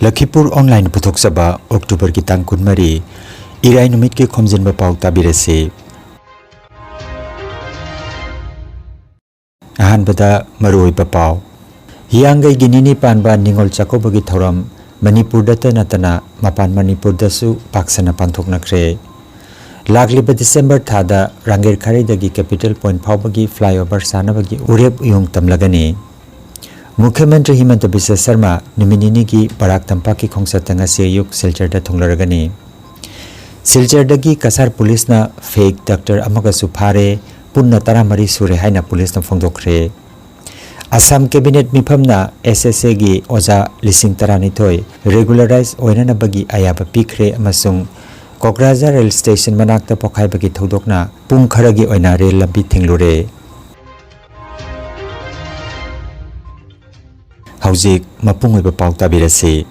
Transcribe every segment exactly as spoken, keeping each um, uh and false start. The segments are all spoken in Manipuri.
ꯂꯈꯤꯄꯨꯔ ꯑꯣꯟꯂꯥꯏꯟ ꯄꯨꯊꯣꯛꯆꯕ ꯑꯣꯛꯇꯣꯕꯔꯒꯤ ꯇꯥꯡ ꯀꯨꯟꯃꯔꯤ, ꯏꯔꯥꯏ ꯅꯨꯃꯤꯠꯀꯤ ꯈꯣꯝꯖꯤꯟꯕ ꯄꯥꯎ ꯇꯥꯕꯤꯔꯁꯤ꯫ ꯑꯍꯥꯟꯕꯗ ꯃꯔꯨꯑꯣꯏꯕ ꯄꯥꯎ꯫ ꯍꯤꯌꯥꯡꯒꯩꯒꯤ ꯅꯤꯅꯤ ꯄꯥꯟꯕ ꯅꯤꯉꯣꯜ ꯆꯥꯛꯀꯧꯕꯒꯤ ꯊꯧꯔꯝ ꯃꯅꯤꯄꯨꯔꯗꯇ ꯅꯠꯇꯅ ꯃꯄꯥꯟ ꯃꯅꯤꯄꯨꯔꯗꯁꯨ ꯄꯥꯛ ꯁꯟꯅ ꯄꯥꯡꯊꯣꯛꯅꯈ꯭ꯔꯦ꯫ ꯂꯥꯛꯂꯤꯕ ꯗꯤꯁꯦꯝꯕꯔ ꯊꯥꯗ ꯔꯥꯡꯒꯦꯔ ꯈꯔꯩꯗꯒꯤ ꯀꯦꯄꯤꯇꯦꯜ ꯄꯣꯏꯟꯠ ꯐꯥꯎꯕꯒꯤ ꯐ꯭ꯂꯥꯏꯑꯣꯚꯔ ꯁꯥꯅꯕꯒꯤ ꯎꯔꯦꯞ ꯎꯌꯨꯡ ꯇꯝꯂꯒꯅꯤ꯫ ꯃꯨꯈ꯭ꯌ ꯃꯟꯇ꯭ꯔꯤ ꯍꯤꯃꯟꯇ ꯕꯤꯁ꯭ꯋ ꯁꯔꯃ ꯅꯨꯃꯤꯠ ꯅꯤꯅꯤꯒꯤ ꯕꯔꯥꯛ ꯇꯝꯄꯥꯛꯀꯤ ꯈꯣꯡꯆꯠꯇ ꯉꯁꯤ ꯑꯌꯨꯛ ꯁꯤꯜꯆꯔꯗ ꯊꯨꯡꯂꯔꯒꯅꯤ꯫ ꯁꯤꯜꯆꯔꯗꯒꯤ ꯀꯁꯥꯔ ꯄꯨꯂꯤꯁꯅ ꯐꯦꯛ ꯗꯥꯛꯇꯔ ꯑꯃꯒꯁꯨ ꯐꯥꯔꯦ, ꯄꯨꯟꯅ ꯇꯔꯥꯃꯔꯤ ꯁꯨꯔꯦ ꯍꯥꯏꯅ ꯄꯨꯂꯤꯁꯅ ꯐꯣꯡꯗꯣꯛꯈ꯭ꯔꯦ꯫ ꯑꯁꯥꯝ ꯀꯦꯕꯤꯅꯦꯠ ꯃꯤꯐꯝꯅ ꯑꯦꯁ ꯑꯦꯁ ꯑꯦꯒꯤ ꯑꯣꯖꯥ ꯂꯤꯁꯤꯡ ꯇꯔꯥꯅꯤꯊꯣꯏ ꯔꯤꯒꯨꯂꯔꯥꯏꯖ ꯑꯣꯏꯅꯅꯕꯒꯤ ꯑꯌꯥꯕ ꯄꯤꯈ꯭ꯔꯦ ꯑꯃꯁꯨꯡ ꯀꯣꯀ꯭ꯔꯥꯖꯥꯔ ꯔꯦꯜ ꯁ꯭ꯇꯦꯁꯟ ꯃꯅꯥꯛꯇ ꯄꯣꯈꯥꯏꯕꯒꯤ ꯊꯧꯗꯣꯛꯅ ꯄꯨꯡ ꯈꯔꯒꯤ ꯑꯣꯏꯅ ꯔꯦꯜ ꯂꯝꯕꯤ ꯊꯤꯡꯂꯨꯔꯦ꯫ ꯍꯧꯖꯤꯛ ꯃꯄꯨꯡ ꯑꯣꯏꯕ ꯄꯥꯎ ꯇꯥꯕꯤꯔꯁꯤ꯫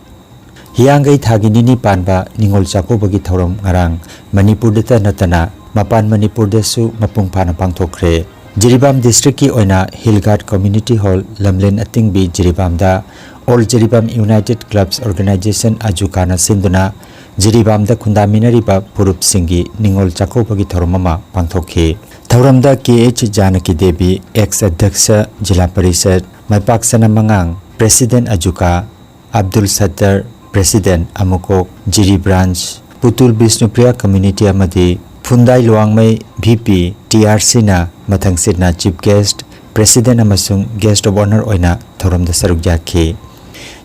ꯍꯤꯌꯥꯡꯒꯩ ꯊꯥꯒꯤ ꯅꯤꯅꯤ ꯄꯥꯟꯕ ꯅꯤꯉꯣꯜ ꯆꯥꯛꯀꯧꯕꯒꯤ ꯊꯧꯔꯝ ꯉꯔꯥꯡ ꯃꯅꯤꯄꯨꯔꯗꯇ ꯅꯠꯇꯅ ꯃꯄꯥꯟ ꯃꯅꯤꯄꯨꯔꯗꯁꯨ ꯃꯄꯨꯡ ꯐꯥꯅ ꯄꯥꯡꯊꯣꯛꯈ꯭ꯔꯦ꯫ ꯖꯤꯔꯤꯕꯥꯝ ꯗꯤꯁꯇ꯭ꯔꯤꯛꯀꯤ ꯑꯣꯏꯅ ꯍꯤꯜ ꯒꯥꯔꯗ ꯀꯝꯃ꯭ꯌꯨꯅꯤꯇꯤ ꯍꯣꯜ, ꯂꯝꯂꯦꯟ ꯑꯇꯤꯡꯕꯤ, ꯖꯤꯔꯤꯕꯥꯝꯗ all Jiribam united clubs organisation, ꯑꯖꯨꯀꯥꯅ ꯁꯤꯟꯗꯨꯅ ꯖꯤꯔꯤꯕꯥꯝꯗ ꯈꯨꯟꯗꯥꯃꯤꯟꯅꯔꯤꯕ ꯐꯨꯔꯨꯞꯁꯤꯡꯒꯤ ꯅꯤꯉꯣꯜ ꯆꯥꯛꯀꯧꯕꯒꯤ ꯊꯧꯔꯝ ꯑꯃ ꯄꯥꯡꯊꯣꯛꯈꯤ꯫ ꯊꯧꯔꯝꯗ K H Janaki Devi, ex ꯑꯗ꯭ꯌꯛꯁ ꯖꯤꯂꯥ ꯄꯔꯤꯁꯠ, ꯃꯥꯏꯄꯥꯛꯆꯅ ꯃꯉꯥꯡ, ꯄ꯭ꯔꯦꯁꯤꯗꯦꯟꯠ ꯑꯖꯨꯀꯥ, ꯑꯕꯗꯨꯜ ꯁꯠꯇꯔ, ꯄ꯭ꯔꯦꯁꯤꯗꯦꯟꯠ ꯑꯃꯨꯀꯣꯛ, ꯖꯤꯔꯤ ꯕ꯭ꯔꯥꯟꯆ, ꯄꯨꯇꯨꯜ ꯕꯤꯁꯅꯨꯄ꯭ꯔꯤꯌꯥ ꯀꯝꯃ꯭ꯌꯨꯅꯤꯇꯤ ꯑꯃꯗꯤ Phundai Luwangmei V P T R ꯁꯤꯅ ꯃꯊꯪꯁꯤꯠꯅ ꯆꯤꯐ ꯒꯦꯁ꯭ꯠ, ꯄ꯭ꯔꯦꯁꯤꯗꯦꯟꯠ ꯑꯃꯁꯨꯡ ꯒꯦꯁ꯭ꯠ ꯑꯣꯐ ꯑꯣꯅꯔ ꯑꯣꯏꯅ ꯊꯧꯔꯝꯗ ꯁꯔꯨꯛ ꯌꯥꯈꯤ꯫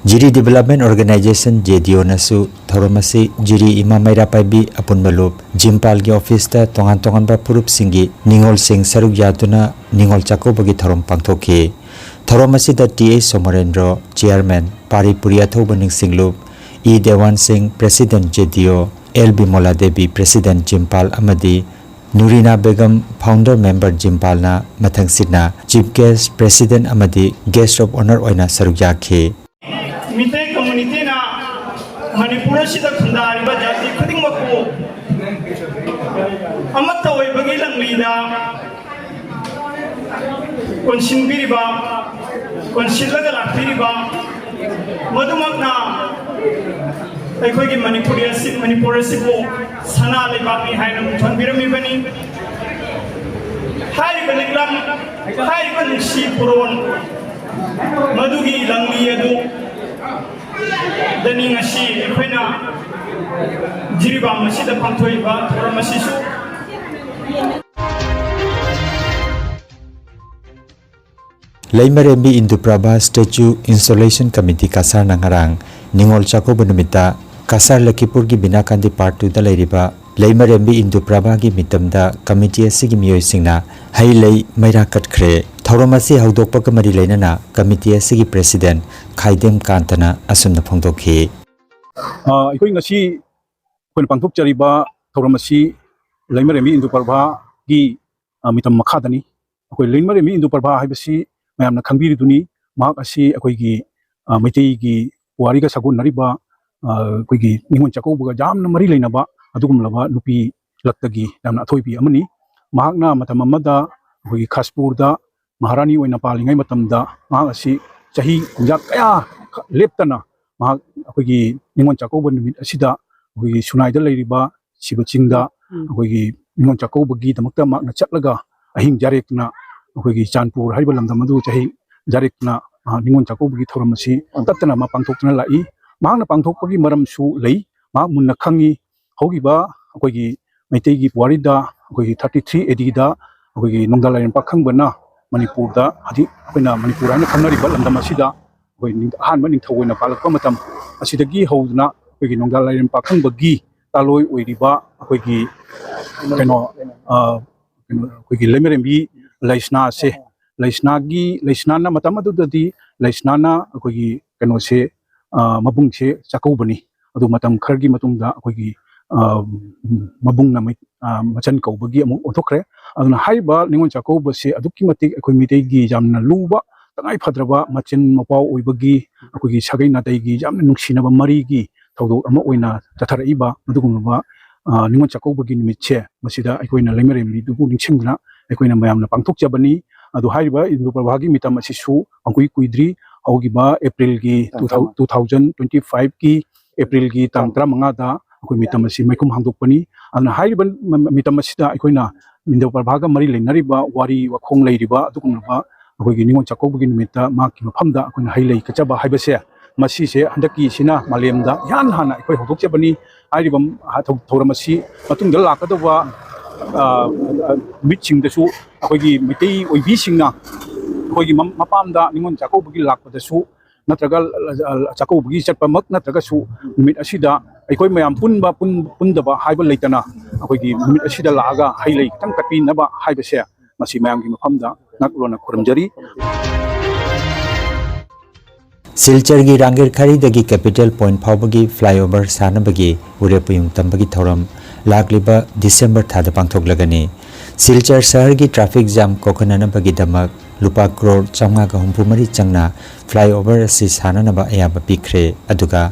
Jiri development organisation, J D ꯑꯣꯅꯁꯨ ꯊꯧꯔꯝ ꯑꯁꯤ ꯖꯤꯔꯤ ꯏꯃꯥ ꯃꯩꯔꯥ ꯄꯥꯏꯕꯤ ꯑꯄꯨꯟꯕ ꯂꯨꯞ, ꯖꯤꯝꯄꯥꯜꯒꯤ ꯑꯣꯐꯤꯁꯇ ꯇꯣꯉꯥꯟ ꯇꯣꯉꯥꯟꯕ ꯐꯨꯔꯨꯞꯁꯤꯡꯒꯤ ꯅꯤꯉꯣꯜꯁꯤꯡ ꯁꯔꯨꯛ ꯌꯥꯗꯨꯅ ꯅꯤꯉꯣꯜ ꯆꯥꯛꯀꯧꯕꯒꯤ ꯊꯧꯔꯝ ꯄꯥꯡꯊꯣꯛꯈꯤ꯫ ꯊꯧꯔꯝ ꯑꯁꯤꯗ ꯇꯤ ꯑꯩꯆ ꯁꯣꯃꯣꯔꯦꯟꯗ꯭ꯔꯣ, ꯆꯤꯌꯥꯔꯃꯦꯟ, ꯄꯥꯔꯤ ꯄꯨꯔꯤ ꯑꯊꯧꯕ ꯅꯤꯡꯁꯤꯡꯂꯨꯞ, ꯏ ꯗꯦꯋꯥꯟ ꯁꯤꯡ, president J D O, L Bimola Devi, president Jimpal, ꯑꯃꯗꯤ ꯅꯨꯔꯤꯅꯥ ꯕꯦꯒꯝ, ꯐꯥꯎꯟꯗꯔ ꯃꯦꯝꯕꯔ ꯖꯤꯝꯄꯥꯜꯅ ꯃꯊꯪꯁꯤꯠꯅ ꯆꯤꯐ ꯒꯦꯁ꯭ꯠ, ꯄ꯭ꯔꯦꯁꯤꯗꯦꯟꯠ ꯑꯃꯗꯤ ꯒꯦꯁ꯭ꯠ ꯑꯣꯐ ꯑꯣꯅꯔ ꯑꯣꯏꯅ ꯁꯔꯨꯛ ꯌꯥꯈꯤ꯫ ꯃꯤꯇꯩ ꯀꯝꯃ꯭ꯌꯨꯅꯤꯇꯤꯅ ꯃꯅꯤꯄꯨꯔ ꯑꯁꯤꯗ ꯈꯨꯟꯗꯥꯔꯤꯕ ꯖꯥꯇꯤ ꯈꯨꯗꯤꯡꯃꯛꯄꯨ ꯑꯃꯠꯇ ꯑꯣꯏꯕꯒꯤ ꯂꯝꯕꯤꯗ ꯀꯣꯟꯁꯤꯟꯕꯤꯔꯤꯕ, ꯀꯣꯟꯁꯤꯜꯂꯒ ꯂꯥꯛꯄꯤꯔꯤꯕ, ꯃꯗꯨꯃꯛꯅ ꯑꯩꯈꯣꯏꯒꯤ ꯃꯅꯤꯄꯨꯔꯤ ꯑꯁꯤ, ꯃꯅꯤꯄꯨꯔ ꯑꯁꯤꯕꯨ ꯁꯅꯥ ꯂꯩꯕꯥꯛꯅꯤ ꯍꯥꯏꯅ ꯃꯨꯟꯊꯣꯟꯕꯤꯔꯝꯃꯤꯕꯅꯤ꯫ ꯍꯥꯏꯔꯤꯕ ꯂꯤꯛꯂꯝ, ꯍꯥꯏꯔꯤꯕ ꯅꯨꯡꯁꯤ ꯄꯨꯔꯣꯟ, ꯃꯗꯨꯒꯤ ꯂꯪꯂꯤ ꯑꯗꯨ ꯗꯅꯤ ꯉꯁꯤ ꯑꯩꯈꯣꯏꯅ ꯖꯤꯔꯤꯕꯥꯝ ꯑꯁꯤꯗ ꯄꯥꯡꯊꯣꯛꯏꯕ ꯊꯧꯔꯝ ꯑꯁꯤꯁꯨ꯫ ꯂꯩꯃꯔꯦꯝꯕꯤ ꯏꯟꯗꯨꯄ꯭ꯔꯚꯥ ꯁ꯭ꯇꯦꯆꯨ ꯏꯟꯁꯇꯣꯂꯦꯁꯟ ꯀꯃꯤꯇꯤ ꯀꯁꯥꯔꯅ ꯉꯔꯥꯡ ꯅꯤꯉꯣꯜ ꯆꯥꯛꯀꯧꯕ ꯅꯨꯃꯤꯠꯇ ꯀꯁꯥꯔ ꯂꯈꯤꯄꯨꯔꯒꯤ ꯕꯤꯅꯥꯀꯥꯟꯗꯤ ꯄꯥꯔꯠ ꯇꯨꯗ ꯂꯩꯔꯤꯕ ꯂꯩꯃꯔꯦꯝꯕꯤ ꯏꯟꯗꯨꯄ꯭ꯔꯚꯥꯒꯤ ꯃꯤꯇꯝꯗ ꯀꯃꯤꯇꯤ ꯑꯁꯤꯒꯤ ꯃꯤꯑꯣꯏꯁꯤꯡꯅ ꯍꯩ ꯂꯩ ꯃꯩꯔꯥ ꯀꯠꯈ꯭ꯔꯦ꯫ ꯊꯧꯔꯝ ꯑꯁꯤ ꯍꯧꯗꯣꯛꯄꯒ ꯃꯔꯤ ꯂꯩꯅꯅ ꯀꯃꯤꯇꯤ ꯑꯁꯤꯒꯤ ꯄ꯭ꯔꯦꯁꯤꯗꯦꯟꯠ ꯈꯥꯏꯗꯦꯝ ꯀꯥꯟꯇꯅ ꯑꯁꯨꯝꯅ ꯐꯣꯡꯗꯣꯛꯈꯤ꯫ ꯑ, ꯑꯩꯈꯣꯏ ꯉꯁꯤ ꯑꯩꯈꯣꯏꯅ ꯄꯥꯡꯊꯣꯛꯆꯔꯤꯕ ꯊꯧꯔꯝ ꯑꯁꯤ ꯂꯩꯃꯔꯦꯝꯕꯤ ꯏꯟꯗꯨ ꯄ꯭ꯔꯚꯥꯒꯤ, ꯑ, ꯃꯤꯇꯝ ꯃꯈꯥꯗꯅꯤ꯫ ꯑꯩꯈꯣꯏ ꯂꯩꯃꯔꯦꯝꯕꯤ ꯏꯟꯗꯨ ꯄ꯭ꯔꯚꯥ ꯍꯥꯏꯕꯁꯤ ꯃꯌꯥꯝꯅ ꯈꯪꯕꯤꯔꯤꯗꯨꯅꯤ꯫ ꯃꯍꯥꯛ ꯑꯁꯤ ꯑꯩꯈꯣꯏꯒꯤ, ꯑ, ꯃꯩꯇꯩꯒꯤ ꯄꯨꯋꯥꯔꯤꯒ ꯁꯥꯒꯣꯟꯅꯔꯤꯕ, ꯑ, ꯑꯩꯈꯣꯏꯒꯤ ꯅꯤꯉꯣꯜ ꯆꯥꯛꯀꯧꯕꯒ ꯌꯥꯝꯅ ꯃꯔꯤ ꯂꯩꯅꯕ ꯑꯗꯨꯒꯨꯝꯂꯕ ꯅꯨꯄꯤ ꯂꯛꯇꯒꯤ ꯌꯥꯝꯅ ꯑꯊꯣꯏꯕꯤ ꯑꯃꯅꯤ꯫ ꯃꯍꯥꯛꯅ ꯃꯇꯝ ꯑꯃꯗ ꯑꯩꯈꯣꯏꯒꯤ ꯈꯥꯁꯄꯨꯔꯗ ꯃꯍꯥꯔꯥꯅꯤ ꯑꯣꯏꯅ ꯄꯥꯜꯂꯤꯉꯩ ꯃꯇꯝꯗ ꯃꯍꯥꯛ ꯑꯁꯤ ꯆꯍꯤ ꯀꯨꯝꯖꯥ ꯀꯌꯥ ꯂꯦꯞꯇꯅ ꯃꯍꯥꯛ ꯑꯩꯈꯣꯏꯒꯤ ꯅꯤꯉꯣꯜ ꯆꯥꯛꯀꯧꯕ ꯅꯨꯃꯤꯠ ꯑꯁꯤꯗ ꯑꯩꯈꯣꯏꯒꯤ ꯁꯨꯅꯥꯏꯗ ꯂꯩꯔꯤꯕ ꯁꯤꯕ ꯆꯤꯡꯗ ꯑꯩꯈꯣꯏꯒꯤ ꯅꯤꯉꯣꯜ ꯆꯥꯛꯀꯧꯕꯒꯤꯗꯃꯛꯇ ꯃꯍꯥꯛꯅ ꯆꯠꯂꯒ ꯑꯍꯤꯡ ꯌꯥꯔꯦꯛꯅ ꯑꯩꯈꯣꯏꯒꯤ ꯆꯥꯟꯄꯨꯔ ꯍꯥꯏꯔꯤꯕ ꯂꯝꯗꯝ ꯑꯗꯨ ꯆꯍꯤ ꯌꯥꯔꯦꯛꯅ ꯃꯍꯥꯛ ꯅꯤꯉꯣꯜ ꯆꯥꯛꯀꯧꯕꯒꯤ ꯊꯧꯔꯝ ꯑꯁꯤ ꯇꯠꯇꯅ ꯃꯥ ꯄꯥꯡꯊꯣꯛꯇꯨꯅ ꯂꯥꯛꯏ꯫ ꯃꯍꯥꯛꯅ ꯄꯥꯡꯊꯣꯛꯄꯒꯤ ꯃꯔꯝꯁꯨ ꯂꯩ꯫ ꯃꯍꯥꯛ ꯃꯨꯟꯅ ꯈꯪꯉꯤ꯫ ꯍꯧꯈꯤꯕ ꯑꯩꯈꯣꯏꯒꯤ ꯃꯩꯇꯩꯒꯤ ꯄꯨꯋꯥꯔꯤꯗ ꯑꯩꯈꯣꯏꯒꯤ thirty three A Dꯗ ꯑꯩꯈꯣꯏꯒꯤ ꯅꯣꯡꯗꯥ ꯂꯥꯏꯔꯦꯟ ꯄꯥꯈꯪꯕꯅ ꯃꯅꯤꯄꯨꯔꯗ ꯍꯧꯖꯤꯛ ꯑꯩꯈꯣꯏꯅ ꯃꯅꯤꯄꯨꯔ ꯍꯥꯏꯅ ꯈꯪꯅꯔꯤꯕ ꯂꯝꯗꯝ ꯑꯁꯤꯗ ꯑꯩꯈꯣꯏ ꯅꯤꯡ-, ꯑꯍꯥꯟꯕ ꯅꯤꯡꯊꯧ ꯑꯣꯏꯅ ꯄꯥꯜꯂꯛꯄ ꯃꯇꯝ ꯑꯁꯤꯗꯒꯤ ꯍꯧꯗꯨꯅ ꯑꯩꯈꯣꯏꯒꯤ ꯅꯣꯡꯗꯥ ꯂꯥꯏꯔꯦꯟ ꯄꯥꯈꯪꯕꯒꯤ ꯇꯥꯂꯣꯏ ꯑꯣꯏꯔꯤꯕ ꯑꯩꯈꯣꯏꯒꯤ ꯀꯩꯅꯣ, ꯑ, ꯀꯩꯅꯣ, ꯑꯩꯈꯣꯏꯒꯤ ꯂꯩꯃꯔꯦꯝꯕꯤ ꯂꯩꯁꯅꯥꯁꯦ, ꯂꯩꯁꯅꯥꯒꯤ, ꯂꯩꯁꯅꯥꯅ ꯃꯇꯝ ꯑꯗꯨꯗꯗꯤ ꯂꯩꯁꯅꯥꯅ ꯑꯩꯈꯣꯏꯒꯤ ꯀꯩꯅꯣꯁꯦ, ꯑ, ꯃꯕꯨꯡꯁꯦ ꯆꯥꯛꯀꯧꯕꯅꯤ꯫ ꯑꯗꯨ ꯃꯇꯝ ꯈꯔꯒꯤ ꯃꯇꯨꯡꯗ ꯑꯩꯈꯣꯏꯒꯤ, ꯑ, ꯃꯕꯨꯡꯅ ꯃꯩ-, ꯑ, ꯃꯆꯟ ꯀꯧꯕꯒꯤ ꯑꯃꯨꯛ ꯑꯣꯟꯊꯣꯛꯈ꯭ꯔꯦ꯫ ꯑꯗꯨꯅ ꯍꯥꯏꯔꯤꯕ ꯅꯤꯉꯣꯜ ꯆꯥꯛꯀꯧꯕꯁꯦ ꯑꯗꯨꯛꯀꯤ ꯃꯇꯤꯛ ꯑꯩꯈꯣꯏ ꯃꯤꯇꯩꯒꯤ ꯌꯥꯝꯅ ꯂꯨꯕ, ꯇꯉꯥꯏ ꯐꯗ꯭ꯔꯕ ꯃꯆꯤꯟ ꯃꯄꯥꯎ ꯑꯣꯏꯕꯒꯤ, ꯑꯩꯈꯣꯏꯒꯤ ꯁꯥꯒꯩ ꯅꯥꯇꯩꯒꯤ ꯌꯥꯝꯅ ꯅꯨꯡꯁꯤꯅꯕ ꯃꯔꯤꯒꯤ ꯊꯧꯗꯣꯛ ꯑꯃ ꯑꯣꯏꯅ ꯆꯠꯊꯔꯛꯏꯕ ꯑꯗꯨꯒꯨꯝꯂꯕ, ꯑ, ꯅꯤꯉꯣꯜ ꯆꯥꯛꯀꯧꯕꯒꯤ ꯅꯨꯃꯤꯠꯁꯦ, ꯃꯁꯤꯗ ꯑꯩꯈꯣꯏꯅ ꯂꯩꯃꯔꯦꯝꯕꯤꯗꯨꯕꯨ ꯅꯤꯡꯁꯤꯡꯗꯨꯅ ꯑꯩꯈꯣꯏꯅ ꯃꯌꯥꯝꯅ ꯄꯥꯡꯊꯣꯛꯆꯕꯅꯤ꯫ ꯑꯗꯨ ꯍꯥꯏꯔꯤꯕ ꯏꯟꯗꯨ ꯄ꯭ꯔꯚꯥꯒꯤ ꯃꯤꯇꯝ ꯑꯁꯤꯁꯨ ꯄꯪꯀꯨꯏ ꯀꯨꯏꯗ꯭ꯔꯤ꯫ ꯍꯧꯈꯤꯕ ꯑꯦꯄ꯭ꯔꯤꯜꯒꯤ ꯇꯨ ꯊꯥꯎꯖꯟ ꯇ꯭ꯋꯦꯟꯇꯤ ꯐꯥꯏꯚꯀꯤ ꯑꯦꯄ꯭ꯔꯤꯜꯒꯤ ꯇꯥꯡ ꯇꯔꯥꯃꯉꯥꯗ ꯑꯩꯈꯣꯏ ꯃꯤꯇꯝ ꯑꯁꯤ ꯃꯩꯈꯨꯝ ꯍꯥꯡꯗꯣꯛꯄꯅꯤ꯫ ꯑꯗꯨꯅ ꯍꯥꯏꯔꯤꯕ ꯃ- ꯃꯤꯇꯝ ꯑꯁꯤꯗ ꯑꯩꯈꯣꯏꯅ ꯃꯤꯅꯣ ꯄ꯭ꯔꯚꯥꯒ ꯃꯔꯤ ꯂꯩꯅꯔꯤꯕ ꯋꯥꯔꯤ ꯋꯥꯈꯣꯡ ꯂꯩꯔꯤꯕ ꯑꯗꯨꯒꯨꯝꯂꯕ ꯑꯩꯈꯣꯏꯒꯤ ꯅꯤꯉꯣꯜ ꯆꯥꯛꯀꯧꯕꯒꯤ ꯅꯨꯃꯤꯠꯇ ꯃꯍꯥꯛꯀꯤ ꯃꯐꯝꯗ ꯑꯩꯈꯣꯏꯅ ꯍꯩ ꯂꯩ ꯀꯠꯆꯕ ꯍꯥꯏꯕꯁꯦ, ꯃꯁꯤꯁꯦ ꯍꯟꯗꯛꯀꯤꯁꯤꯅ ꯃꯥꯂꯦꯝꯗ ꯏꯍꯥꯟ ꯍꯥꯟꯅ ꯑꯩꯈꯣꯏ ꯍꯧꯗꯣꯛꯆꯕꯅꯤ꯫ ꯍꯥꯏꯔꯤꯕ ꯊꯧ- ꯊꯧꯔꯝ ꯑꯁꯤ ꯃꯇꯨꯡꯗ ꯂꯥꯛꯀꯗꯧꯕ, ꯑ, ꯑ, ꯅꯨꯃꯤꯠꯁꯤꯡꯗꯁꯨ ꯑꯩꯈꯣꯏꯒꯤ ꯃꯩꯇꯩ ꯑꯣꯏꯕꯤꯁꯤꯡꯅ ꯑꯩꯈꯣꯏꯒꯤ ꯃꯝ- ꯃꯄꯥꯝꯗ ꯅꯤꯉꯣꯜ ꯆꯥꯛꯀꯧꯕꯒꯤ ꯂꯥꯛꯄꯗꯁꯨ ꯅꯠꯇ꯭ꯔꯒ ꯆꯥꯛꯀꯧꯕꯒꯤ ꯆꯠꯄꯃꯛ ꯅꯠꯇ꯭ꯔꯒꯁꯨ ꯅꯨꯃꯤꯠ ꯑꯁꯤꯗ ꯑꯩꯈꯣꯏ ꯃꯌꯥꯝ ꯄꯨꯟꯕ ꯄꯨꯟ- ꯄꯨꯟꯗꯕ ꯍꯥꯏꯕ ꯂꯩꯇꯅ ꯑꯩꯈꯣꯏꯒꯤ ꯅꯨꯃꯤꯠ ꯑꯁꯤꯗ ꯂꯥꯛꯑꯒ ꯍꯩ ꯂꯩ ꯈꯤꯇꯪ ꯀꯠꯄꯤꯅꯕ ꯍꯥꯏꯕꯁꯦ ꯃꯁꯤ ꯃꯌꯥꯝꯒꯤ ꯃꯐꯝꯗ ꯉꯛ ꯂꯣꯟꯅ ꯈꯨꯔꯨꯝꯖꯔꯤ꯫ ꯁꯤꯜꯆꯔꯒꯤ ꯔꯥꯡꯒꯤꯔꯈꯥꯔꯤꯗꯒꯤ ꯀꯦꯄꯤꯇꯦꯜ ꯄꯣꯏꯟꯠ ꯐꯥꯎꯕꯒꯤ ꯐ꯭ꯂꯥꯏꯑꯣꯚꯔ ꯁꯥꯅꯕꯒꯤ ꯎꯔꯦꯞ ꯎꯌꯨꯡ ꯇꯝꯕꯒꯤ ꯊꯧꯔꯝ ꯂꯥꯛꯂꯤꯕ ꯗꯤꯁꯦꯝꯕꯔ ꯊꯥꯗ ꯄꯥꯡꯊꯣꯛꯂꯒꯅꯤ꯫ ꯁꯤꯜꯆꯔ ꯁꯍꯔꯒꯤ ꯇ꯭ꯔꯥꯐꯤꯛ ꯖꯥꯝ ꯀꯣꯛꯍꯟꯅꯅꯕꯒꯤꯗꯃꯛ ꯂꯨꯄꯥ ꯀ꯭ꯔꯣꯔ ꯆꯥꯝꯃꯉꯥꯒ ꯍꯨꯝꯐꯨ ꯃꯔꯤ ꯆꯪꯅ ꯐ꯭ꯂꯥꯏꯑꯣꯚꯔ ꯑꯁꯤ ꯁꯥꯅꯅꯕ ꯑꯌꯥꯕ ꯄꯤꯈ꯭ꯔꯦ꯫ ꯑꯗꯨꯒ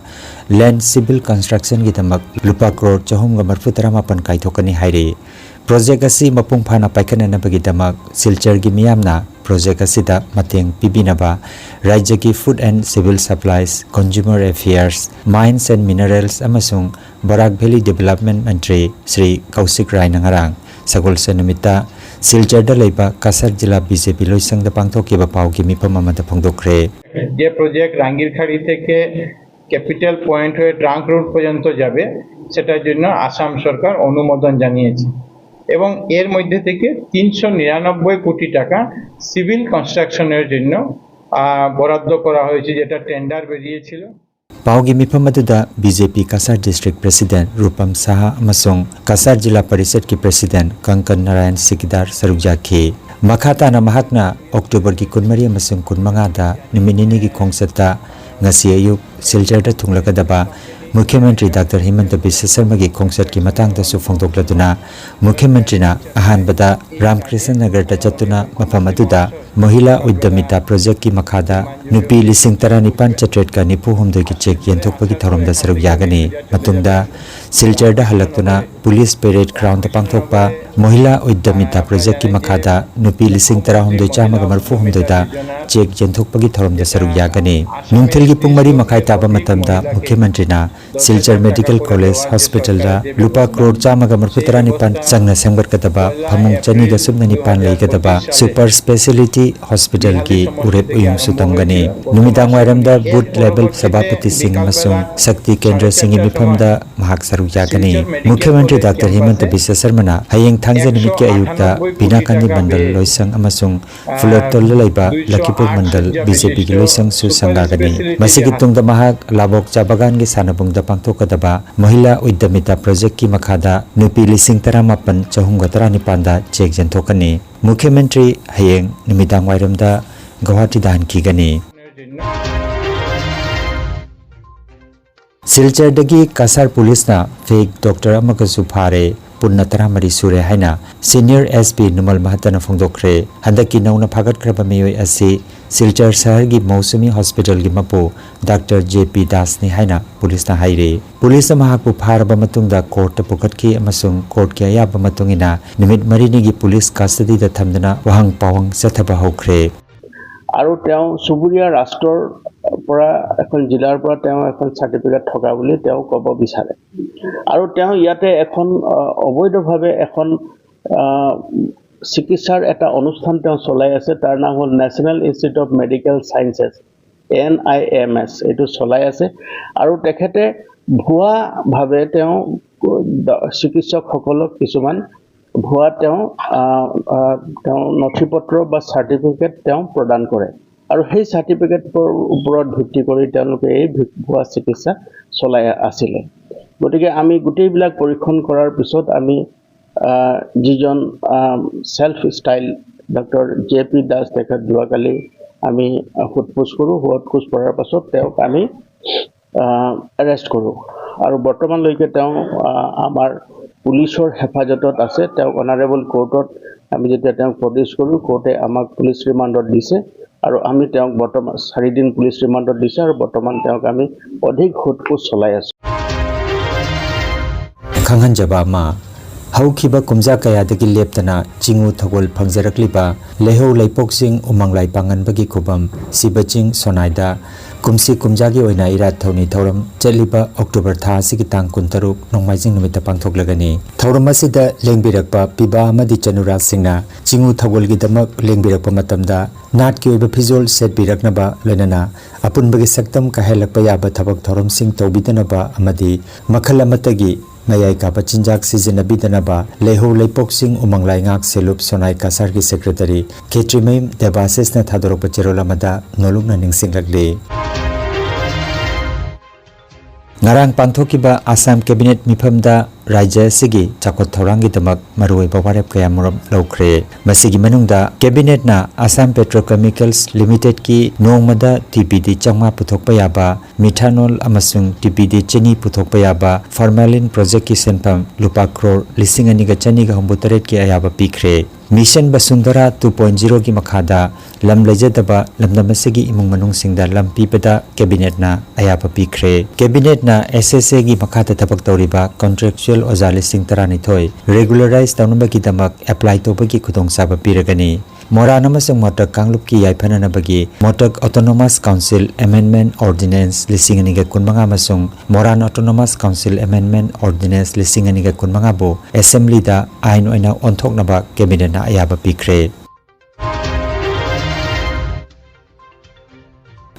ꯂꯦꯟ ꯁꯤꯚꯤꯜ ꯀꯟꯁꯇ꯭ꯔꯛꯁꯟꯒꯤꯗꯃꯛ ꯂꯨꯄꯥ ꯀ꯭ꯔꯣꯔ ꯆꯍꯨꯝꯒ ꯃꯔꯤꯐꯨ ꯇꯔꯥꯃꯥꯄꯟ ꯀꯥꯏꯊꯣꯛꯀꯅꯤ ꯍꯥꯏꯔꯤ꯫ ꯄ꯭ꯔꯣꯖꯦꯛ ꯑꯁꯤ ꯃꯄꯨꯡ ꯐꯥꯅ ꯄꯥꯏꯈꯠꯅꯅꯕꯒꯤꯗꯃꯛ ꯁꯤꯜꯆꯔꯒꯤ ꯃꯤꯌꯥꯝꯅ ꯄ꯭ꯔꯣꯖꯦꯛ ꯑꯁꯤꯗ ꯃꯇꯦꯡ ꯄꯤꯕꯤꯅꯕ ꯔꯥꯖ꯭ꯌꯒꯤ Food and Civil Supplies, Consumer Affairs, Mines and Minerals ꯑꯃꯁꯨꯡ ꯕꯔꯥꯛ ꯚꯦꯂꯤ ꯗꯤꯕꯦꯂꯞꯃꯦꯟꯠ ꯃꯟꯇ꯭ꯔꯤ ꯁ꯭ꯔꯤ ꯀꯧꯁꯤꯛ ꯔꯥꯏꯅ ꯉꯔꯥꯡ ꯁꯒꯣꯜꯁꯦꯟ ꯅꯨꯃꯤꯠꯇ ꯁꯤꯜꯆꯔꯗ ꯂꯩꯕ ꯀꯁꯥꯔ ꯖꯤꯂꯥ ꯕꯤ ꯖꯦ ꯄꯤ ꯂꯣꯏꯁꯪꯗ ꯄꯥꯡꯊꯣꯛꯈꯤꯕ ꯄꯥꯎꯒꯤ ꯃꯤꯐꯝ ꯑꯃꯗ ꯐꯣꯡꯗꯣꯛꯈ꯭ꯔꯦ꯫ যে প্রজেক্ট রাঙ্গিরখাড়ি থেকে ক্যাপিটাল পয়েন্ট হয়ে ট্রাঙ্ক রোড পর্যন্ত যাবে, সেটার জন্য আসাম সরকার অনুমোদন জানিয়েছে এবং এর মধ্যে থেকে তিনশো নিরানব্বই কোটি টাকা সিভিল কনস্ট্রাকশনের জন্য আহ, বরাদ্দ করা হয়েছে, যেটা টেন্ডার বেরিয়েছিল। ꯄꯥꯎꯒꯤ ꯃꯤꯐꯝ ꯑꯗꯨꯗ ꯕꯤ ꯖꯦ ꯄꯤ ꯀꯁꯥꯔ ꯗꯤꯁꯇ꯭ꯔꯤꯛ ꯄ꯭ꯔꯦꯁꯤꯗꯦꯟꯠ ꯔꯨꯄꯝ ꯁꯍꯥ ꯑꯃꯁꯨꯡ ꯀꯁꯥꯔ ꯖꯤꯂꯥ ꯄꯔꯤꯁꯗꯀꯤ ꯄ꯭ꯔꯦꯁꯤꯗꯦꯟꯠ ꯀꯪꯀꯟ ꯅꯥꯔꯥꯌꯟ ꯁꯤꯛꯗꯥꯔ ꯁꯔꯨꯛ ꯌꯥꯈꯤ꯫ ꯃꯈꯥ ꯇꯥꯅ ꯃꯍꯥꯛꯅ ꯑꯣꯛꯇꯣꯕꯔꯒꯤ ꯀꯨꯟꯃꯔꯤ ꯑꯃꯁꯨꯡ ꯀꯨꯟꯃꯉꯥꯗ ꯅꯨꯃꯤꯠ ꯅꯤꯅꯤꯒꯤ ꯈꯣꯡꯆꯠꯇ ꯉꯁꯤ ꯑꯌꯨꯛ ꯁꯤꯜꯆꯔꯗ ꯊꯨꯡꯂꯒꯗꯕ ꯃꯨꯈ꯭ꯌ ꯃꯟꯇ꯭ꯔꯤ ꯗꯥꯛꯇꯔ ꯍꯤꯃꯟꯇ ꯕꯤꯁ꯭ꯋ ꯁꯔꯃꯒꯤ ꯈꯣꯡꯆꯠꯀꯤ ꯃꯇꯥꯡꯗꯁꯨ ꯐꯣꯡꯗꯣꯛꯂꯗꯨꯅ, ꯃꯨꯈ꯭ꯌ ꯃꯟꯇ꯭ꯔꯤꯅ ꯑꯍꯥꯟꯕꯗ ꯔꯥꯝꯀ꯭ꯔꯤꯁꯅ ꯅꯒꯔꯗ ꯆꯠꯇꯨꯅ ꯃꯐꯝ ꯑꯗꯨꯗ ꯃꯍꯤꯂꯥ ꯎꯗ꯭ꯌꯃꯤꯇꯥ ꯄ꯭ꯔꯣꯖꯦꯛꯀꯤ ꯃꯈꯥꯗ ꯅꯨꯄꯤ ꯂꯤꯁꯤꯡ ꯇꯔꯥꯅꯤꯄꯥꯟ ꯆꯥꯇ꯭ꯔꯦꯠꯀ ꯅꯤꯐꯨ ꯍꯨꯝꯗꯣꯏꯒꯤ ꯆꯦꯛ ꯌꯦꯟꯊꯣꯛꯄꯒꯤ ꯊꯧꯔꯝꯗ ꯁꯔꯨꯛ ꯌꯥꯒꯅꯤ꯫ ꯃꯇꯨꯡꯗ ꯁꯤꯜꯆꯔꯗ ꯍꯜꯂꯛꯇꯨꯅ ꯄꯨꯂꯤꯁ ꯄꯦꯔꯦꯗ ꯒ꯭ꯔꯥꯎꯟꯗ ꯄꯥꯡꯊꯣꯛꯄ ꯃꯣꯍꯤꯂꯥ ꯎꯗ꯭ꯌꯃꯤꯇꯥ ꯄ꯭ꯔꯣꯖꯦꯛꯀꯤ ꯃꯈꯥꯗ ꯅꯨꯄꯤ ꯂꯤꯁꯤꯡ ꯇꯔꯥꯍꯨꯝꯗꯣꯏ ꯆꯥꯝꯃꯒ ꯃꯔꯤꯐꯨꯍꯨꯝꯗꯣꯏꯗ ꯆꯦꯛ ꯌꯦꯟꯊꯣꯛꯄꯒꯤ ꯊꯧꯔꯝꯗ ꯁꯔꯨꯛ ꯌꯥꯒꯅꯤ꯫ ꯅꯨꯡꯊꯤꯜꯒꯤ ꯄꯨꯡ ꯃꯔꯤ ꯃꯈꯥꯏ ꯇꯥꯕ ꯃꯇꯝꯗ ꯃꯨꯈ꯭ꯌ ꯃꯟꯇ꯭ꯔꯤꯅ ꯁꯤꯜꯆꯔ ꯃꯦꯗꯤꯀꯦꯜ ꯀꯣꯂꯦꯖ ꯍꯣꯁꯄꯤꯇꯥꯜꯗ ꯂꯨꯄꯥ ꯀ꯭ꯔꯣꯔ ꯆꯥꯝꯃꯒ ꯃꯔꯤꯐꯨ ꯇꯔꯥꯅꯤꯄꯥꯟ ꯆꯪꯅ ꯁꯦꯝꯒꯠꯀꯗꯕ ꯐꯃꯨꯡ ꯆꯅꯤꯒ ꯁꯨꯞꯅ ꯅꯤꯄꯥꯟ ꯂꯩꯒꯗꯕ ꯁꯨꯄꯔ ꯁ꯭ꯄꯦꯁꯤꯌꯦꯂꯤꯇꯤ ꯍꯣꯁꯄꯤꯇꯥꯜꯒꯤ ꯎꯔꯦꯞ ꯎꯌꯨꯡꯁꯨ ꯇꯝꯒꯅꯤ꯫ ꯅꯨꯃꯤꯗꯥꯡ ꯋꯥꯏꯔꯝꯗ ꯕꯨꯊ ꯂꯦꯚꯦꯜ ꯁꯚꯥꯄꯇꯤꯁꯤꯡ ꯑꯃꯁꯨꯡ ꯁꯛꯇꯤ ꯀꯦꯟꯗ꯭ꯔꯁꯤꯡꯒꯤ ꯃꯤꯐꯝꯗ ꯃꯍꯥꯛ ꯁꯔꯨꯛ ꯌꯥꯒꯅꯤ꯫ ꯃꯨꯈ꯭ꯌ ꯃꯟꯇ꯭ꯔꯤ ꯗꯥꯛꯇꯔ ꯍꯤꯃꯟꯇ ꯕꯤꯁ꯭ꯋ ꯁꯔꯃꯅ ꯍꯌꯦꯡ ꯊꯥꯡꯖ ꯅꯨꯃꯤꯠꯀꯤ ꯑꯌꯨꯛꯇ ꯕꯤꯅꯥ ꯒꯥꯟꯙꯤ ꯃꯟꯗꯜ ꯂꯣꯏꯁꯪ ꯑꯃꯁꯨꯡ ꯐꯨꯂꯇꯣꯜꯗ ꯂꯩꯕ ꯂꯈꯤꯄꯨꯔ ꯃꯟꯗꯜ ꯕꯤ ꯖꯦ ꯄꯤꯒꯤ ꯂꯣꯏꯁꯪꯁꯨ ꯁꯪꯒꯥꯒꯅꯤ꯫ ꯃꯁꯤꯒꯤ ꯇꯨꯡꯗ ꯃꯍꯥꯛ ꯂꯥꯕꯣꯛ ꯆꯥ ꯕꯒꯥꯟꯒꯤ ꯁꯥꯟꯅꯕꯨꯡꯗ ꯄꯥꯡꯊꯣꯛꯀꯗꯕ ꯃꯣꯍꯤꯂꯥ ꯎꯗ꯭ꯌꯃꯤꯇꯥ ꯄ꯭ꯔꯣꯖꯦꯛꯀꯤ ꯃꯈꯥꯗ ꯅꯨꯄꯤ ꯂꯤꯁꯤꯡ ꯇꯔꯥꯃꯥꯄꯟ ꯆꯍꯨꯝꯒ ꯇꯔꯥꯅꯤꯄꯥꯟꯗ ꯆꯦꯛ ꯌꯦꯟꯊꯣꯛꯀꯅꯤ꯫ ꯃꯨꯈ꯭ꯌ ꯃꯟꯇ꯭ꯔꯤ ꯍꯌꯦꯡ ꯅꯨꯃꯤꯗꯥꯡ ꯋꯥꯏꯔꯝꯗ ꯒꯧꯍꯥꯇꯤꯗ ꯍꯟꯈꯤꯒꯅꯤ꯫ ꯁꯤꯜꯆꯔꯗꯒꯤ ꯀꯁꯥꯔ ꯄꯨꯂꯤꯁꯅ ꯐꯦꯛ ꯗꯣꯛꯇꯔ ꯑꯃꯒꯁꯨ ꯐꯥꯔꯦ꯫ ꯄꯨꯟꯅ ꯇꯔꯥꯃꯔꯤ ꯁꯨꯔꯦ ꯍꯥꯏꯅ ꯁꯤꯅꯤꯌꯔ ꯑꯦꯁ ꯄꯤ ꯅꯨꯃꯜ ꯃꯍꯇꯅ ꯐꯣꯡꯗꯣꯛꯈ꯭ꯔꯦ꯫ ꯍꯟꯗꯛꯀꯤ ꯅꯧꯅ ꯐꯥꯒꯠꯈ꯭ꯔꯕ ꯃꯤꯑꯣꯏ ꯑꯁꯤ ꯁꯤꯜꯆꯔ ꯁꯍꯔꯒꯤ ꯃꯧꯁꯨꯃꯤ ꯍꯣꯁꯄꯤꯇꯥꯜꯒꯤ ꯃꯄꯨ ꯗꯥꯛꯇꯔ ꯖꯦ ꯄꯤ ꯗꯥꯁꯅꯤ ꯍꯥꯏꯅ ꯄꯨꯂꯤꯁꯅ ꯍꯥꯏꯔꯤ꯫ ꯄꯨꯂꯤꯁꯅ ꯃꯍꯥꯛꯄꯨ ꯐꯥꯔꯕ ꯃꯇꯨꯡꯗ ꯀꯣꯔꯠꯇ ꯄꯨꯈꯠꯈꯤ ꯑꯃꯁꯨꯡ ꯀꯣꯔꯠꯀꯤ ꯑꯌꯥꯕ ꯃꯇꯨꯡ ꯏꯟꯅ ꯅꯨꯃꯤꯠ ꯃꯔꯤꯅꯤꯒꯤ ꯄꯨꯂꯤꯁ ꯀꯁꯇꯗꯤꯗ ꯊꯝꯗꯨꯅ ꯋꯥꯍꯪ ꯄꯥꯎꯍꯪ ꯆꯠꯊꯕ ꯍꯧꯈ꯭ꯔꯦ꯫ আৰু তেওঁ চুবুৰীয়া ৰাষ্ট্ৰৰ পৰা, এখন জিলাৰ পৰা তেওঁ এখন চাৰ্টিফিকেট থকা বুলি তেওঁ ক'ব বিচাৰে। আৰু তেওঁ ইয়াতে এখন, আহ, অবৈধভাৱে এখন, আহ, চিকিৎসাৰ এটা অনুষ্ঠান তেওঁ চলাই আছে। তাৰ নাম হ'ল national institute of medical sciences, N I M S, এইটো চলাই আছে। আৰু তেখেতে ভুৱাভাৱে তেওঁ ড-, চিকিৎসকসকলক কিছুমান ভুৱা তেওঁ, আহ, আহ, তেওঁ নথি পত্ৰ বা চাৰ্টিফিকেট তেওঁ প্ৰদান কৰে। আৰু সেই চাৰ্টিফিকেটৰ ওপৰত ভিত্তি কৰি তেওঁলোকে এই ভি-, ভুৱা চিকিৎসা চলাই আছিলে। গতিকে আমি গোটেইবিলাক পৰীক্ষণ কৰাৰ পিছত আমি, আহ, যিজন, আহ, self style doctor J P Das, তেখেত যোৱাকালি আমি সোধ পোছ কৰোঁ। সোধ পোছ কৰাৰ পাছত তেওঁক আমি, আহ, এৰেষ্ট কৰোঁ। আৰু বৰ্তমানলৈকে তেওঁ, আহ, আমাৰ পুলিচৰ হেফাজতত আছে। তেওঁক অনাৰেবল কোৰ্টত আমি যেতিয়া তেওঁক প্ৰডিউচ কৰোঁ, কোৰ্টে আমাক পুলিচ ৰিমাণ্ডত দিছে আৰু আমি তেওঁক বৰ্তমান চাৰিদিন পুলিচ ৰিমাণ্ডত দিছে আৰু বৰ্তমান তেওঁক আমি অধিক সোধ পোছ চলাই আছোঁ। ꯈꯪꯍꯟꯖꯕ ꯑꯃ, ꯍꯧꯈꯤꯕ ꯀꯨꯝꯖꯥ ꯀꯌꯥꯗꯒꯤ ꯂꯦꯞꯇꯅ ꯆꯤꯡꯎ ꯊꯧꯒꯜ ꯐꯪꯖꯔꯛꯂꯤꯕ ꯂꯩꯍꯧ ꯂꯩꯄꯣꯛꯆꯤꯡ ꯎꯃꯪꯂꯥꯏ ꯄꯥꯡꯉꯟꯕꯒꯤ ꯈꯨꯕꯝ ꯁꯤꯕꯆꯤꯡ ꯁꯣꯅꯥꯏꯗ ꯀꯨꯝꯁꯤ ꯀꯨꯝꯖꯥꯒꯤ ꯑꯣꯏꯅ ꯏꯔꯥꯠ ꯊꯧꯅꯤ ꯊꯧꯔꯝ ꯆꯠꯂꯤꯕ ꯑꯣꯛꯇꯣꯕꯔ ꯊꯥ ꯑꯁꯤꯒꯤ ꯇꯥꯡ ꯀꯨꯟꯇꯔꯨꯛ ꯅꯣꯡꯃꯥꯏꯖꯤꯡ ꯅꯨꯃꯤꯠꯇ ꯄꯥꯡꯊꯣꯛꯂꯒꯅꯤ꯫ ꯊꯧꯔꯝ ꯑꯁꯤꯗ ꯂꯦꯡꯕꯤꯔꯛꯄ ꯄꯤꯕꯥ ꯑꯃꯗꯤ ꯆꯅꯨꯔꯥꯖꯁꯤꯡꯅ ꯆꯤꯡꯎ ꯊꯧꯒꯜꯒꯤꯗꯃꯛ ꯂꯦꯡꯕꯤꯔꯛꯄ ꯃꯇꯝꯗ ꯅꯥꯠꯀꯤ ꯑꯣꯏꯕ ꯐꯤꯖꯣꯜ ꯁꯦꯠꯄꯤꯔꯛꯅꯕ, ꯂꯣꯏꯅꯅ ꯑꯄꯨꯟꯕꯒꯤ ꯁꯛꯇꯝ ꯀꯥꯏꯍꯜꯂꯛꯄ ꯌꯥꯕ ꯊꯕꯛ ꯊꯧꯔꯝꯁꯤꯡ ꯇꯧꯕꯤꯗꯅꯕ ꯑꯃꯗꯤ ꯃꯈꯜ ꯑꯃꯠꯇꯒꯤ ꯃꯌꯥꯏ ꯀꯥꯕ ꯆꯤꯟꯖꯥꯛ ꯁꯤꯖꯤꯟꯅꯕꯤꯗꯅꯕ ꯂꯩꯍꯧ ꯂꯩꯄꯣꯛꯆꯤꯡ ꯎꯃꯪ ꯂꯥꯏꯉꯥꯛ ꯁꯦꯜꯂꯨꯞ ꯁꯣꯅꯥꯏ ꯀꯁꯥꯔꯒꯤ ꯁꯦꯀ꯭ꯔꯦꯇꯔꯤ ꯈꯦꯇ꯭ꯔꯤꯃꯌꯨꯝ ꯗꯦꯕꯥꯁꯤꯁꯅ ꯊꯥꯗꯣꯔꯛꯄ ꯆꯦꯔꯣꯜ ꯑꯃꯗ ꯅꯣꯂꯨꯛꯅ ꯅꯤꯡꯁꯤꯡꯂꯛꯂꯤ꯫ ꯉꯔꯥꯡ ꯄꯥꯡꯊꯣꯛꯈꯤꯕ ꯑꯁꯥꯝ ꯀꯦꯕꯤꯅꯦꯠ ꯃꯤꯐꯝꯗ ꯔꯥꯖ꯭ꯌ ꯑꯁꯤꯒꯤ ꯆꯥꯎꯈꯠ ꯊꯧꯔꯥꯡꯒꯤꯗꯃꯛ ꯃꯔꯨꯑꯣꯏꯕ ꯋꯥꯔꯦꯞ ꯀꯌꯥꯃꯔꯨꯝ ꯂꯧꯈ꯭ꯔꯦ꯫ ꯃꯁꯤꯒꯤ ꯃꯅꯨꯡꯗ ꯀꯦꯕꯤꯅꯦꯠꯅ ꯑꯁꯥꯝ ꯄꯦꯇ꯭ꯔꯣꯀꯦꯃꯤꯀꯦꯜꯁ ꯂꯤꯃꯤꯇꯦꯗꯀꯤ ꯅꯣꯡꯃꯗ ꯇꯤ ꯄꯤ ꯗꯤ ꯆꯥꯝꯃꯉꯥ ꯄꯨꯊꯣꯛꯄ ꯌꯥꯕ ꯃꯤꯊꯥꯅꯣꯜ ꯑꯃꯁꯨꯡ ꯇꯤ ꯄꯤ ꯗꯤ ꯆꯤꯅꯤ ꯄꯨꯊꯣꯛꯄ ꯌꯥꯕ ꯐꯥꯔꯃꯥꯂꯤꯟ ꯄ꯭ꯔꯣꯖꯦꯛꯀꯤ ꯁꯦꯟꯐꯝ ꯂꯨꯄꯥ ꯀ꯭ꯔꯣꯔ ꯂꯤꯁꯤꯡ ꯑꯅꯤꯒ ꯆꯅꯤꯒ ꯍꯨꯝꯐꯨꯇꯔꯦꯠꯀꯤ ꯑꯌꯥꯕ ꯄꯤꯈ꯭ꯔꯦ꯫ ꯃꯤꯁꯟ ꯕꯁꯨꯟꯙꯔꯥ ꯇꯨ ꯄꯣꯏꯟꯠ ꯖꯤꯔꯣꯒꯤ ꯃꯈꯥꯗ ꯂꯝ ꯂꯩꯖꯗꯕ ꯂꯝꯗꯝ ꯑꯁꯤꯒꯤ ꯏꯃꯨꯡ ꯃꯅꯨꯡꯁꯤꯡꯗ ꯂꯝ ꯄꯤꯕꯗ ꯀꯦꯕꯤꯅꯦꯠꯅ ꯑꯌꯥꯕ ꯄꯤꯈ꯭ꯔꯦ꯫ ꯀꯦꯕꯤꯅꯦꯠꯅ ꯑꯦꯁ ꯑꯦꯁ ꯑꯦꯒꯤ ꯃꯈꯥꯗ ꯊꯕꯛ ꯇꯧꯔꯤꯕ ꯀꯣꯟꯇ꯭ꯔꯦꯛꯆꯨꯑꯦꯜ ꯑꯣꯖꯥ ꯂꯤꯁꯤꯡ ꯇꯔꯥꯅꯤꯊꯣꯏ ꯔꯤꯒꯨꯂꯔꯥꯏꯖ ꯇꯧꯅꯕꯒꯤꯗꯃꯛ ꯑꯦꯄ꯭ꯂꯥꯏ ꯇꯧꯕꯒꯤ ꯈꯨꯗꯣꯡꯆꯥꯕ ꯄꯤꯔꯒꯅꯤ꯫ ꯃꯣꯔꯥꯟ ꯑꯃꯁꯨꯡ ꯃꯣꯇꯛ ꯀꯥꯡꯂꯨꯞꯀꯤ ꯌꯥꯏꯐꯅꯅꯕꯒꯤ ꯃꯣꯇꯛ ꯑꯣꯇꯣꯅꯣꯃꯁ ꯀꯥꯎꯟꯁꯤꯜ ꯑꯦꯃꯦꯟꯗꯃꯦꯟꯠ ꯑꯣꯔꯗꯤꯅꯦꯟꯁ ꯂꯤꯁꯤꯡ ꯑꯅꯤꯒ ꯀꯨꯟꯃꯉꯥ ꯑꯃꯁꯨꯡ ꯃꯣꯔꯥꯟ ꯑꯣꯇꯣꯅꯣꯃꯁ ꯀꯥꯎꯟꯁꯤꯜ ꯑꯦꯃꯦꯟꯗꯃꯦꯟꯠ ꯑꯣꯔꯗꯤꯅꯦꯟꯁ ꯂꯤꯁꯤꯡ ꯑꯅꯤꯒ ꯀꯨꯟꯃꯉꯥꯕꯨ ꯑꯦꯁꯦꯝꯕ꯭ꯂꯤꯗ ꯑꯥꯏꯟ ꯑꯣꯏꯅ ꯑꯣꯟꯊꯣꯛꯅꯕ ꯀꯦꯕꯤꯅꯦꯠꯅ ꯑꯌꯥꯕ ꯄꯤꯈ꯭ꯔꯦ꯫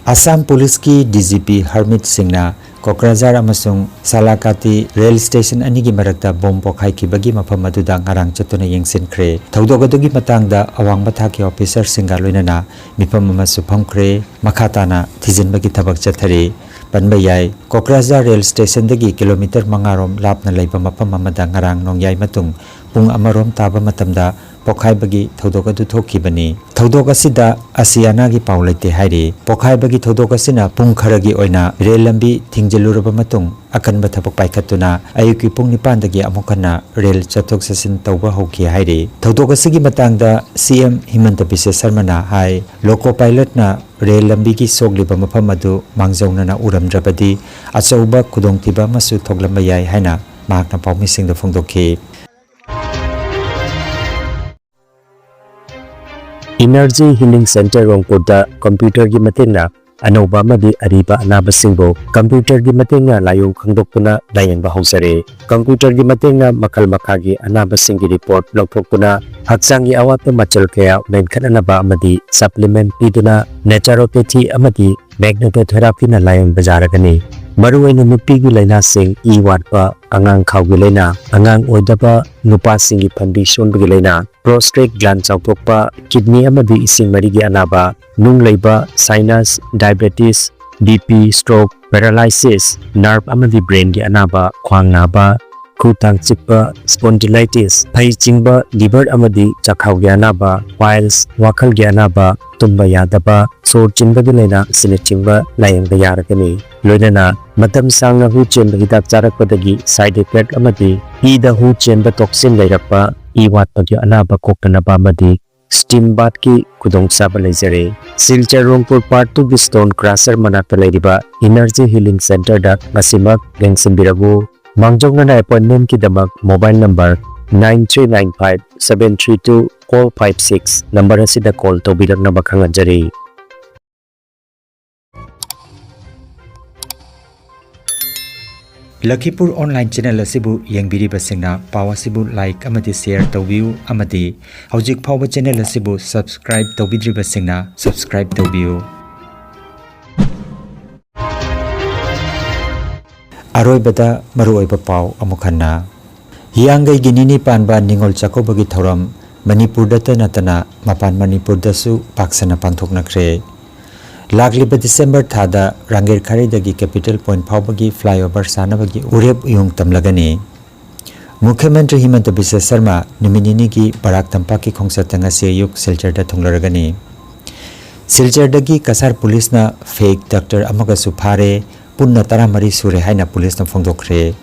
ꯑꯁꯥꯝ ꯄꯨꯂꯤꯁꯀꯤ ꯗꯤ ꯖꯤ ꯄꯤ ꯍꯔꯃꯤꯠ ꯁꯤꯡꯅ ꯀꯣꯀ꯭ꯔꯥꯖꯥꯔ ꯑꯃꯁꯨꯡ ꯁꯥꯂꯥꯀꯥꯇꯤ ꯔꯦꯜ ꯁ꯭ꯇꯦꯁꯟ ꯑꯅꯤꯒꯤ ꯃꯔꯛꯇ ꯕꯣꯝ ꯄꯣꯈꯥꯏꯈꯤꯕꯒꯤ ꯃꯐꯝ ꯑꯗꯨꯗ ꯉꯔꯥꯡ ꯆꯠꯇꯨꯅ ꯌꯦꯡꯁꯤꯟꯈ꯭ꯔꯦ꯫ ꯊꯧꯗꯣꯛ ꯑꯗꯨꯒꯤ ꯃꯇꯥꯡꯗ ꯑꯋꯥꯡꯕ ꯊꯥꯛꯀꯤ ꯑꯣꯐꯤꯁꯥꯔꯁꯤꯡꯒ ꯂꯣꯏꯅꯅ ꯃꯤꯐꯝ ꯑꯃꯁꯨ ꯐꯝꯈ꯭ꯔꯦ꯫ ꯃꯈꯥ ꯇꯥꯅ ꯊꯤꯖꯤꯟꯕꯒꯤ ꯊꯕꯛ ꯆꯠꯊꯔꯤ꯫ ꯄꯟꯕ ꯌꯥꯏ, ꯀꯣꯀ꯭ꯔꯥꯖꯥꯔ ꯔꯦꯜ ꯁ꯭ꯇꯦꯁꯟꯗꯒꯤ ꯀꯤꯂꯣꯃꯤꯇꯔ ꯃꯉꯥ ꯔꯣꯝ ꯂꯥꯞꯅ ꯂꯩꯕ ꯃꯐꯝ ꯑꯃꯗ ꯉꯔꯥꯡ ꯅꯣꯡꯌꯥꯏ ꯃꯇꯨꯡ ꯄꯨꯡ ꯑꯃ ꯔꯣꯝ ꯇꯥꯕ ꯃꯇꯝꯗ ꯄꯣꯈꯥꯏꯕꯒꯤ ꯊꯧꯗꯣꯛ ꯑꯗꯨ ꯊꯣꯛꯈꯤꯕꯅꯤ꯫ ꯊꯧꯗꯣꯛ ꯑꯁꯤꯗ ꯑꯁꯤ ꯑꯅꯥꯒꯤ ꯄꯥꯎ ꯂꯩꯇꯦ ꯍꯥꯏꯔꯤ꯫ ꯄꯣꯈꯥꯏꯕꯒꯤ ꯊꯧꯗꯣꯛ ꯑꯁꯤꯅ ꯄꯨꯡ ꯈꯔꯒꯤ ꯑꯣꯏꯅ ꯔꯦꯜ ꯂꯝꯕꯤ ꯊꯤꯡꯖꯤꯜꯂꯨꯔꯕ ꯃꯇꯨꯡ ꯑꯀꯟꯕ ꯊꯕꯛ ꯄꯥꯏꯈꯠꯇꯨꯅ ꯑꯌꯨꯛꯀꯤ ꯄꯨꯡ ꯅꯤꯄꯥꯟꯗꯒꯤ ꯑꯃꯨꯛ ꯍꯟꯅ ꯔꯦꯜ ꯆꯠꯊꯣꯛ ꯆꯠꯁꯤꯟ ꯇꯧꯕ ꯍꯧꯈꯤ ꯍꯥꯏꯔꯤ꯫ ꯊꯧꯗꯣꯛ ꯑꯁꯤꯒꯤ ꯃꯇꯥꯡꯗ ꯁꯤ ꯑꯦꯝ ꯍꯤꯃꯟꯇ ꯕꯤꯁ꯭ꯋ ꯁꯔꯃꯅ ꯍꯥꯏ, ꯂꯣꯀꯣ ꯄꯥꯏꯂꯠꯅ ꯔꯦꯜ ꯂꯝꯕꯤꯒꯤ ꯁꯣꯛꯂꯤꯕ ꯃꯐꯝ ꯑꯗꯨ ꯃꯥꯡꯖꯧꯅꯅ ꯎꯔꯝꯗ꯭ꯔꯕꯗꯤ ꯑꯆꯧꯕ ꯈꯨꯗꯣꯡꯊꯤꯕ ꯑꯃꯁꯨ ꯊꯣꯛꯂꯝꯕ ꯌꯥꯏ ꯍꯥꯏꯅ ꯃꯍꯥꯛꯅ ꯄꯥꯎꯃꯤꯁꯤꯡꯗ ꯐꯣꯡꯗꯣꯛꯈꯤ꯫ Energy Healing Center ꯔꯣꯡꯄꯨꯔꯗ ꯀꯝꯄ꯭ꯌꯨꯇꯔꯒꯤ ꯃꯇꯦꯡꯅ ꯑꯅꯧꯕ ꯑꯃꯗꯤ ꯑꯔꯤꯕ ꯑꯅꯥꯕꯁꯤꯡꯕꯨ ꯀꯝꯄ꯭ꯌꯨꯇꯔꯒꯤ ꯃꯇꯦꯡꯅ ꯂꯥꯏꯑꯣꯡ ꯈꯪꯗꯣꯛꯇꯨꯅ ꯂꯥꯌꯦꯡꯕ ꯍꯧꯖꯔꯦ꯫ ꯀꯝꯄ꯭ꯌꯨꯇꯔꯒꯤ ꯃꯇꯦꯡꯅ ꯃꯈꯜ ꯃꯈꯥꯒꯤ ꯑꯅꯥꯕꯁꯤꯡꯒꯤ ꯔꯤꯄꯣꯔꯠ ꯂꯧꯊꯣꯛꯇꯨꯅ ꯍꯛꯆꯥꯡꯒꯤ ꯑꯋꯥꯠꯄ ꯃꯆꯜ ꯀꯌꯥ ꯃꯦꯟꯈꯠꯅꯅꯕ ꯑꯃꯗꯤ ꯁꯄ꯭ꯂꯤꯃꯦꯟꯠ ꯄꯤꯗꯨꯅ ꯅꯦꯆꯔꯣꯄꯦꯊꯤ ꯑꯃꯗꯤ ꯃꯦꯒꯅꯦꯇꯣꯊꯦꯔꯥꯄꯤꯅ ꯂꯥꯌꯦꯡꯕ ꯌꯥꯔꯒꯅꯤ꯫ ꯃꯔꯨꯑꯣꯏꯅ ꯅꯨꯄꯤꯒꯤ ꯂꯥꯏꯅꯥꯁꯤꯡ, ꯏ ꯋꯥꯠꯄ, ꯑꯉꯥꯡ ꯈꯥꯎꯒꯤ ꯂꯥꯏꯅꯥ, ꯑꯉꯥꯡ ꯑꯣꯏꯗꯕ, ꯅꯨꯄꯥꯁꯤꯡꯒꯤ ꯐꯟꯕꯤ ꯁꯣꯟꯕꯒꯤ ꯂꯥꯏꯅꯥ, ꯄ꯭ꯔꯣꯁꯇꯦꯠ ꯒ꯭ꯂꯥꯟ ꯆꯥꯎꯊꯣꯛꯄ, ꯀꯤꯗꯅꯤ ꯑꯃꯗꯤ ꯏꯁꯤꯡ ꯃꯔꯤꯒꯤ ꯑꯅꯥꯕ, ꯅꯨꯡ ꯂꯩꯕ, sinus, diabetes, B P, stroke, paralysis, nerve ꯑꯃꯗꯤ ꯕ꯭ꯔꯦꯟꯒꯤ ꯑꯅꯥꯕ, ꯈ꯭ꯋꯥꯡ ꯅꯥꯕ, ꯈꯨ ꯇꯥꯡ ꯆꯤꯛꯄ, ꯁ꯭ꯄꯣꯟꯗꯤꯂꯥꯏꯇꯤꯁ, ꯐꯩ ꯆꯤꯡꯕ, ꯂꯤꯚꯔ ꯑꯃꯗꯤ ꯆꯥꯛꯈꯥꯎꯒꯤ ꯑꯅꯥꯕ, ꯄꯥꯏꯜꯁ, ꯋꯥꯈꯜꯒꯤ ꯑꯅꯥꯕ, ꯇꯨꯝꯕ ꯌꯥꯗꯕ, ꯁꯣꯔ ꯆꯤꯟꯕꯒꯤ ꯂꯥꯏꯅꯥ ꯑꯁꯤꯅꯆꯤꯡꯕ ꯂꯥꯌꯦꯡꯕ ꯌꯥꯔꯒꯅꯤ꯫ ꯂꯣꯏꯅꯅ ꯃꯇꯝ ꯁꯥꯡꯅ ꯍꯨ ꯆꯦꯟꯕ ꯍꯤꯗꯥꯛ ꯆꯥꯔꯛꯄꯗꯒꯤ ꯁꯥꯏꯗ ꯏꯐꯦꯛ ꯑꯃꯗꯤ ꯏꯗ ꯍꯨ ꯆꯦꯟꯕ ꯇꯣꯛꯁꯤꯟ ꯂꯩꯔꯛꯄ, ꯏ ꯋꯥꯠꯄꯒꯤ ꯑꯅꯥꯕ ꯀꯣꯛꯅꯅꯕ ꯑꯃꯗꯤ ꯁ꯭ꯇꯤꯝ ꯕꯥꯊꯀꯤ ꯈꯨꯗꯣꯡꯆꯥꯕ ꯂꯩꯖꯔꯦ꯫ ꯁꯤꯜꯆꯔ ꯔꯣꯡꯄꯨꯔ ꯄꯥꯔꯠ ꯇꯨꯒꯤ ꯁ꯭ꯇꯣꯟ ꯀ꯭ꯔꯁꯔ ꯃꯅꯥꯛꯇ ꯂꯩꯔꯤꯕ ꯏꯅꯔꯖꯤ ꯍꯤꯂꯤꯡ ꯁꯦꯟꯇꯔꯗ ꯉꯁꯤꯃꯛ ꯂꯦꯡꯁꯤꯟꯕꯤꯔꯛꯎ꯫ ꯃꯥꯡꯖꯧꯅꯅ ꯑꯦꯄꯣꯏꯟꯃꯦꯟꯠꯀꯤꯗꯃꯛ mobile number nine three nine five seven three two four five six number ꯑꯁꯤꯗ ꯀꯣꯜ ꯇꯧꯕꯤꯔꯛꯅꯕ ꯈꯪꯍꯟꯖꯔꯤ꯫ ꯂꯈꯤꯄꯨꯔ ꯑꯣꯟꯂꯥꯏꯟ ꯆꯦꯅꯦꯜ ꯑꯁꯤꯕꯨ ꯌꯦꯡꯕꯤꯔꯤꯕꯁꯤꯡꯅ ꯄꯥꯎ ꯑꯁꯤꯕꯨ ꯂꯥꯏꯛ ꯑꯃꯗꯤ ꯁꯦꯌꯔ ꯇꯧꯕꯤꯌꯨ ꯑꯃꯗꯤ ꯍꯧꯖꯤꯛ ꯐꯥꯎꯕ ꯆꯦꯅꯦꯜ ꯑꯁꯤꯕꯨ ꯁꯕꯁꯀ꯭ꯔꯥꯏꯕ ꯇꯧꯕꯤꯗ꯭ꯔꯤꯕꯁꯤꯡꯅ ꯁꯕꯁꯀ꯭ꯔꯥꯏꯕ ꯇꯧꯕꯤꯌꯨ꯫ ꯑꯔꯣꯏꯕꯗ ꯃꯔꯨꯑꯣꯏꯕ ꯄꯥꯎ ꯑꯃꯨꯛ ꯍꯟꯅ꯫ ꯍꯤꯌꯥꯡꯒꯩꯒꯤ ꯅꯤꯅꯤ ꯄꯥꯟꯕ ꯅꯤꯉꯣꯜ ꯆꯥꯛꯀꯧꯕꯒꯤ ꯊꯧꯔꯝ ꯃꯅꯤꯄꯨꯔꯗꯇ ꯅꯠꯇꯅ ꯃꯄꯥꯟ ꯃꯅꯤꯄꯨꯔꯗꯁꯨ ꯄꯥꯛ ꯁꯟꯅ ꯄꯥꯡꯊꯣꯛꯅꯈ꯭ꯔꯦ꯫ ꯂꯥꯛꯂꯤꯕ ꯗꯤꯁꯦꯝꯕꯔ ꯊꯥꯗ ꯔꯥꯡꯒꯦꯔ ꯈꯔꯩꯗꯒꯤ ꯀꯦꯄꯤꯇꯦꯜ ꯄꯣꯏꯟꯠ ꯐꯥꯎꯕꯒꯤ ꯐ꯭ꯂꯥꯏꯑꯣꯚꯔ ꯁꯥꯅꯕꯒꯤ ꯎꯔꯦꯞ ꯎꯌꯨꯡ ꯇꯝꯂꯒꯅꯤ꯫ ꯃꯨꯈ꯭ꯌ ꯃꯟꯇ꯭ꯔꯤ ꯍꯤꯃꯟꯇ ꯕꯤꯁ꯭ꯋ ꯁꯔꯃ ꯅꯨꯃꯤꯠ ꯅꯤꯅꯤꯒꯤ ꯕꯔꯥꯛ ꯇꯝꯄꯥꯛꯀꯤ ꯈꯣꯡꯆꯠꯇ ꯉꯁꯤ ꯑꯌꯨꯛ ꯁꯤꯜꯆꯔꯗ ꯊꯨꯡꯂꯔꯒꯅꯤ꯫ ꯁꯤꯜꯆꯔꯗꯒꯤ ꯀꯁꯥꯔ ꯄꯨꯂꯤꯁꯅ ꯐꯦꯛ ꯗꯥꯛꯇꯔ ꯑꯃꯒꯁꯨ ꯐꯥꯔꯦ, ꯄꯨꯟꯅ ꯇꯔꯥꯃꯔꯤ ꯁꯨꯔꯦ ꯍꯥꯏꯅ ꯄꯨꯂꯤꯁꯅ ꯐꯣꯡꯗꯣꯛꯈ꯭ꯔꯦ꯫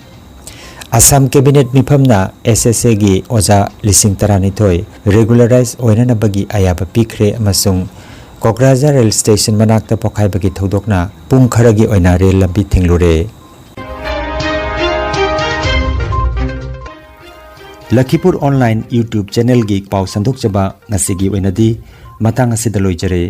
ꯑꯁꯥꯝ ꯀꯦꯕꯤꯅꯦꯠ ꯃꯤꯐꯝꯅ ꯑꯦꯁ ꯑꯦꯁ ꯑꯦꯒꯤ ꯑꯣꯖꯥ ꯂꯤꯁꯤꯡ ꯇꯔꯥꯅꯤꯊꯣꯏ ꯔꯤꯒꯨꯂꯔꯥꯏꯖ ꯑꯣꯏꯅꯅꯕꯒꯤ ꯑꯌꯥꯕ ꯄꯤꯈ꯭ꯔꯦ ꯑꯃꯁꯨꯡ ꯀꯣꯀ꯭ꯔꯥꯖꯥꯔ ꯔꯦꯜ ꯁ꯭ꯇꯦꯁꯟ ꯃꯅꯥꯛꯇ ꯄꯣꯈꯥꯏꯕꯒꯤ ꯊꯧꯗꯣꯛꯅ ꯄꯨꯡ ꯈꯔꯒꯤ ꯑꯣꯏꯅ ꯔꯦꯜ ꯂꯝꯕꯤ ꯊꯤꯡꯂꯨꯔꯦ꯫ ꯂꯈꯤꯄꯨꯔ ꯑꯣꯟꯂꯥꯏꯟ YouTube ꯆꯦꯅꯦꯜꯒꯤ ꯄꯥꯎ ꯁꯟꯗꯣꯛꯆꯕ ꯉꯁꯤꯒꯤ ꯑꯣꯏꯅꯗꯤ ꯃꯇꯥꯡ ꯑꯁꯤꯗ ꯂꯣꯏꯖꯔꯦ꯫